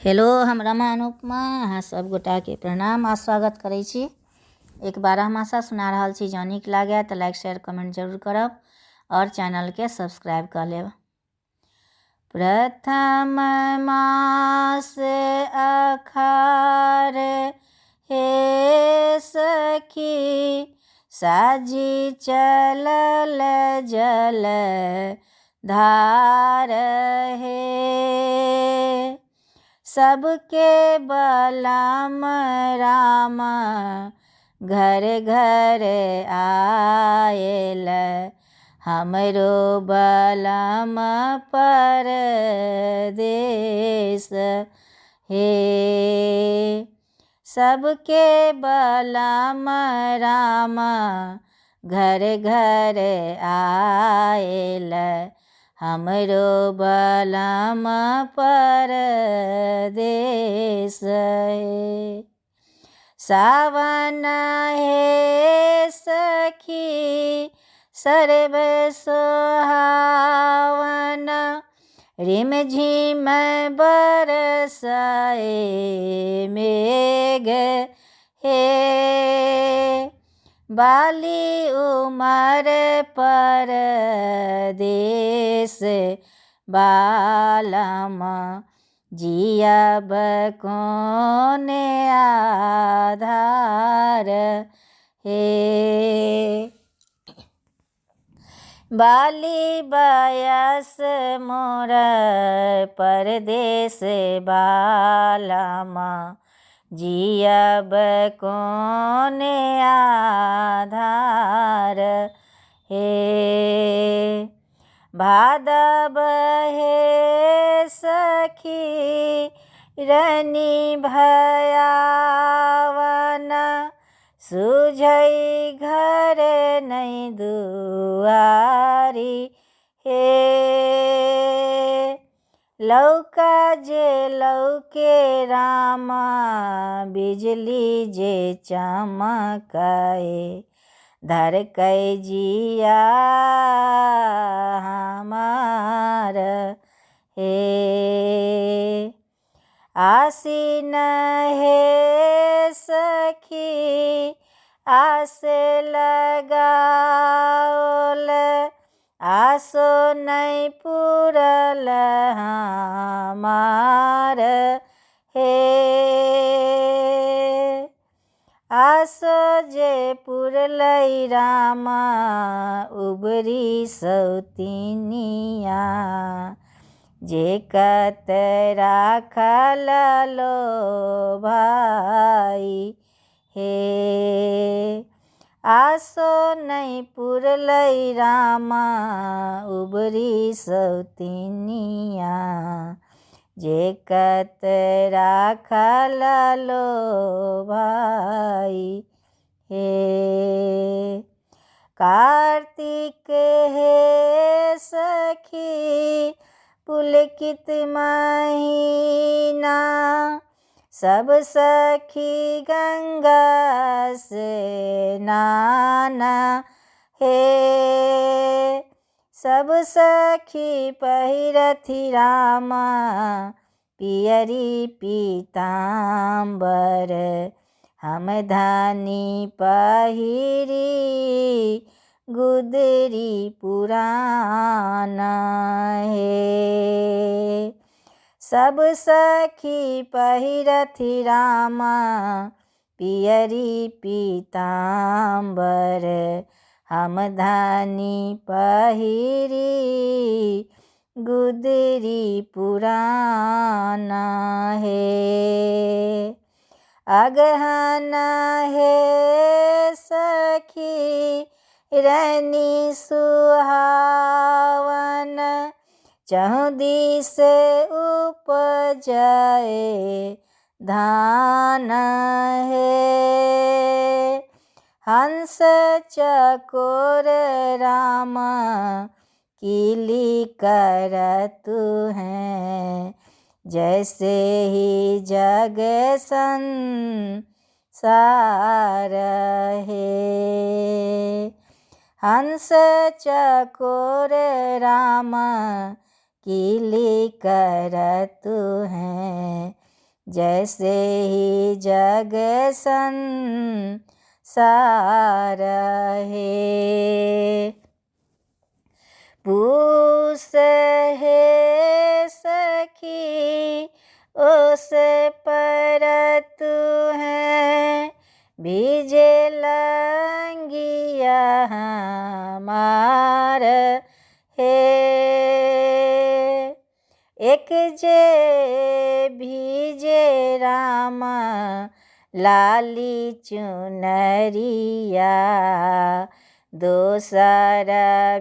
Hello, हम रमा अनुपमा अहाँ सब गोटाके प्रणाम आ स्वागत करै छी। एक बारहमासा सुना रहल छी। जँ नीक लागए तऽ लाइक, शेयर, कमेंट जरूर करब आओर चैनलके सब्सक्राइब कऽ लेब। प्रथम मास अखार हे सखी, साजी चलल जल धार हे। सबके बलम राम घर घर आयल, हमरो बलम परदेस हे। सबके बलम राम घर घर आयल, हमरो बलम परदेस हे। सावन हे सखी सर्व सोहावन, रिम झिम बरसाए मेघ हे। बाली उमर परदेस बालम, जियब कोन आधार हे। बाली बयस मोर परदेस बालम, जियब कोन आधार हे। भादव हे सखी रनी भयावन, सुझै घर नहि दुआरी हे। लौका जे लौके रामा, बिजली जे चमकै, धरकै जिया हमार हे। आसिन हे सखी आस लगाओल, आसो नहि पुरल हमार हे। आसो जे पुरलै रामा, उबरी सौतिनिया, जे कत राखल लो भाई हे। आसो नहि पुरलै रामा, उबरी सौतिनिया, जे कत राखल लो भाई हे। कार्तिक हे सखी पुलकित महीना, सब सखी गंगा से नाना हे। सब सखी पहिरथि रामा पियरी पीताम्बर, हम धानी पहिरी गुदरी पुराना हे। सब सखी पहिरथि रामा पियरी पीताम्बर, हम धानी पहिरी गुदरी पुराना हे। अगहन हे सखी रनी सुहावन, चहुदिस उपजाए धान हे। हंस चकोर रामा कीली करतु हैं, जैसे ही जग संसार हे। हंस चकोर रामा कीली करतु हैं, जैसे ही जग संसार हे। पूस हे सखी ओस परत है, भीजे लंगिया हमार हे। एक जे भीजे रामा लाली चुनरिया, दोसर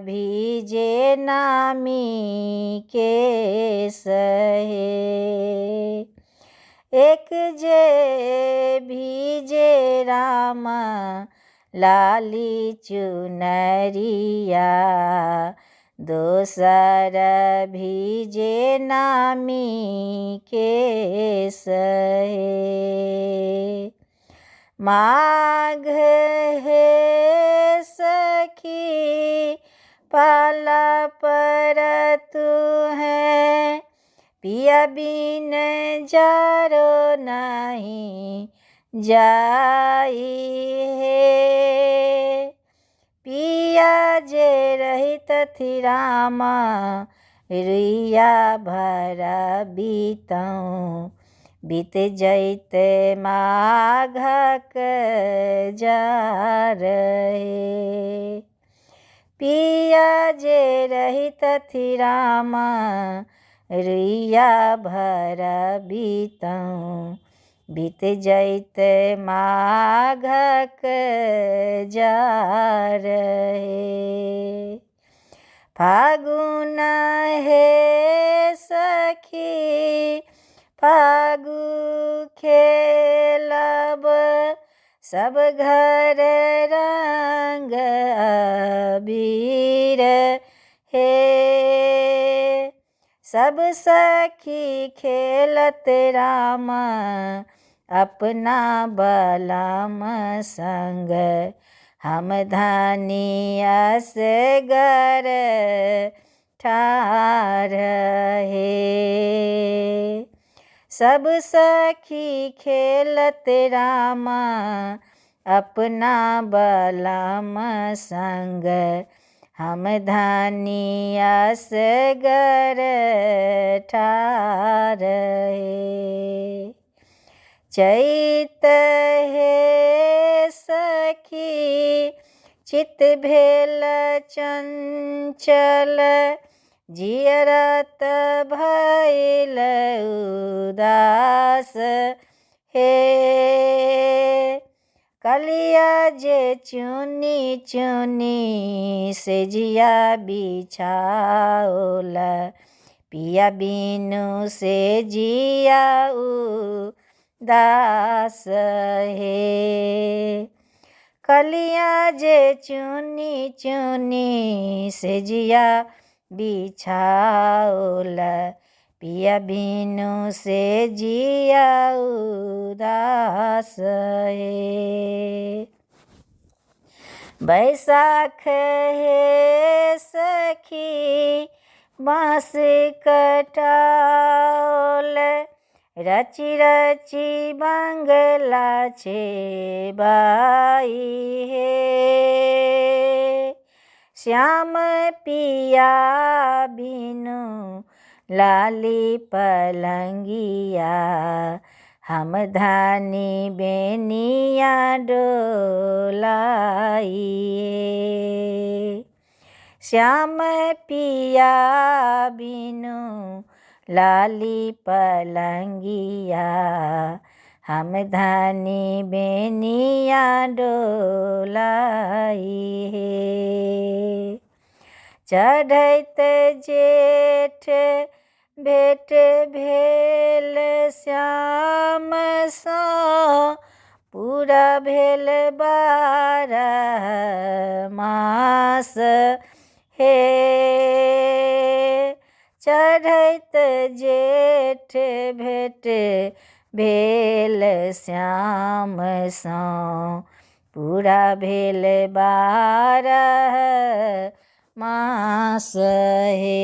भीजे नामी केस हे। एक जे भीजे रामा लाली चुनरिया, दोसर भीजे नामी केस हे। माघ हे सखी पाला परत है, पिया बिन जारो नहीं जाई हे। पिया जे रहितथि रामा रुइया भर बीतौं, बीत जैते माघक जार हे। पिया जे रहितथि रामा रुइया भर बीतौं, बीत जैते माघक जार हे। फागुन हे सखी फागु खेलब, सब घर रंग अबीर हे। सब सखी खेलत रामा अपना बलम संग, हम धनी असगर ठाढ़ हे। सब सखी खेलत रामा अपना बलम संग, हम धनी असगर ठाढ़ हे। चैत हे सखी चित भेल चंचल, जियरत भइल उदास हे। कलिया जे चुनी चुनी सेजिया बिछाओल, पिया बिनु से जिया उदास हे। कलिया जे चुनी चुनी सेजिया बिछाओल, पिया बिनु से जिया उदास हे। बैसाख हे सखी बाँस कटाओल, रचि रचि बंगला छेबाई हे। श्याम पिया बिनु लाली पलंगिया, हम धानी बेनिया डोलाई। श्याम पिया बिनु लाली पलंगिया, हम धानी बेनिया डोलाई हे। चढ़ैत जेठ भेट भेल श्याम सँ, पूरा भेल 12 मास हे। चढ़ैत जेठ भेट भेल श्याम सँ, पूरा भेल 12 मास हे।